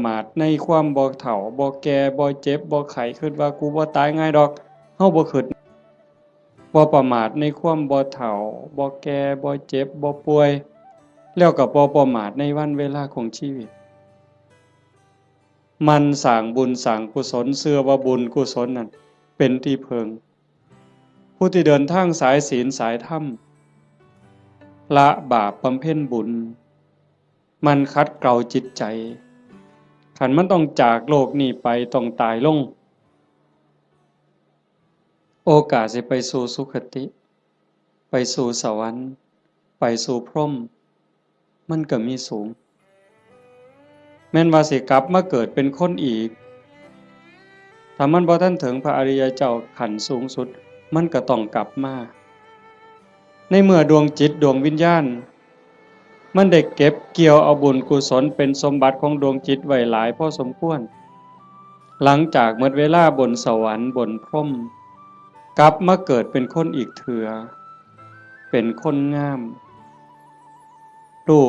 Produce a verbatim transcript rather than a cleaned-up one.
มาทในความบ่เฒ่า บ่แก่ บ่เจ็บ บ่ไข้ คิดว่ากูบ่ตายง่ายดอก เฮาบ่คิด บ่ประมาทในความบ่เฒ่า บ่แก่ บ่เจ็บ บ่ป่วย แล้วก็บ่ประมาทในวันเวลาของชีวิต หมั่นสร้างบุญสร้างกุศล เชื่อว่าบุญกุศลนั่นเป็นที่พึ่ง ผู้ที่เดินทางสายศีลสายธรรม ละบาปบำเพ็ญบุญ หมั่นขัดเกลาจิตใจ คันมันต้องจากโลกนี้ไป ต้องตายลง โอกาสสิไปสู่สุคติ ไปสู่สวรรค์ ไปสู่พรหม มันก็มีสูง แม่นว่าสิกลับมาเกิดเป็นคนอีก ถ้ามันบ่ทันถึงพระอริยเจ้าขั้นสูงสุด มันก็ต้องกลับมา ในเมื่อดวงจิตดวงวิญญาณ มันได้เก็บเกี่ยวเอาบุญกุศลเป็นสมบัติของดวงจิตไว้หลายพอสมควร หลังจากหมดเวลาบนสวรรค์บนพรหม กลับมาเกิดเป็นคนอีกเถือ เป็นคนงาม รูป